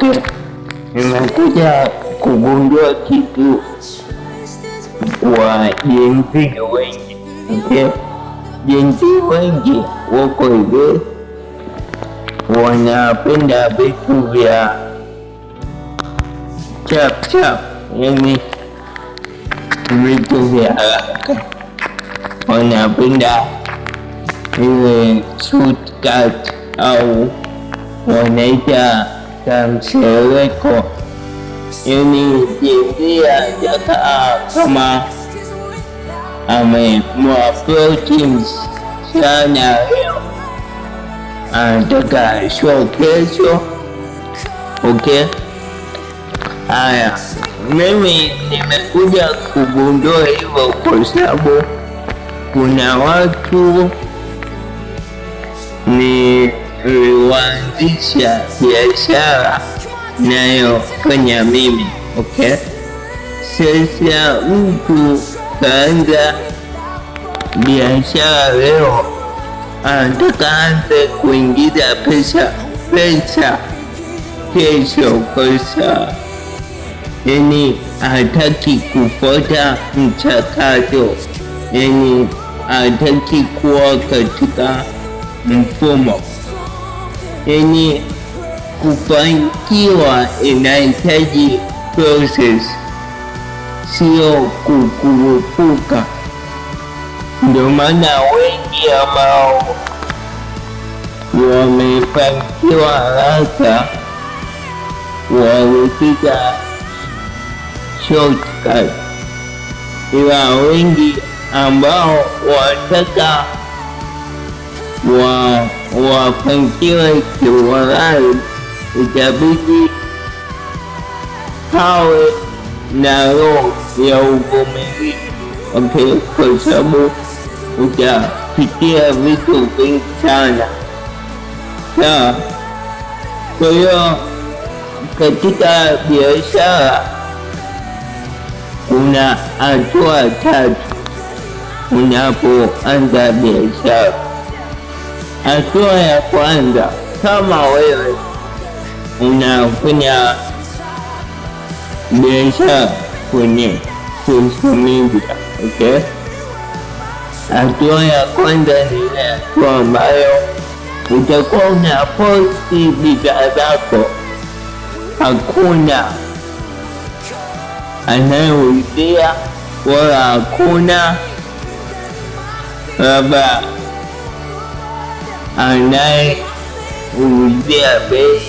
Okay, nimekuja kugundua kitu kwa Gen Z wengi. Okay, Gen Z wengi wako hivi, wanapenda vitu vya chap chap, yani vitu vya haraka, wanapenda ile shortcut au wanaita kamseleko, yani Gen Z hajakaa kama amemapproach msichana leo, anataka show kesho. Okay, haya, mimi nimekuja kugundua hivyo kwa sababu kuna watu niliwaanzisha biashara nayofanya mimi. Okay, sasa mtu kaanza biashara leo, anataka anze kuingiza pesa kesho, kosa yani hataki kufuata mchakato, yani hataki kuwa katika mfumo, yani kufanikiwa inahitaji process, sio kukurupuka. Ndio maana wengi ambao wamefanikiwa haraka walipita shortcut, ila wengi ambao wataka wafanikiwe kiuhalali itabidi hawe na roho ya uvumilivu, okay, kwa sababu utapitia vitu vingi sana. Sawa. Kwa hiyo katika biashara kuna hatua tatu unapoanza biashara. Hatua ya kwanza, kama wewe unafanya biashara kwenye social media, okay? Hatua ya kwanza ni ile hatua ambayo utakuwa unaposti bidhaa zako, hakuna anayeulizia wala hakuna labda anayeulizia bei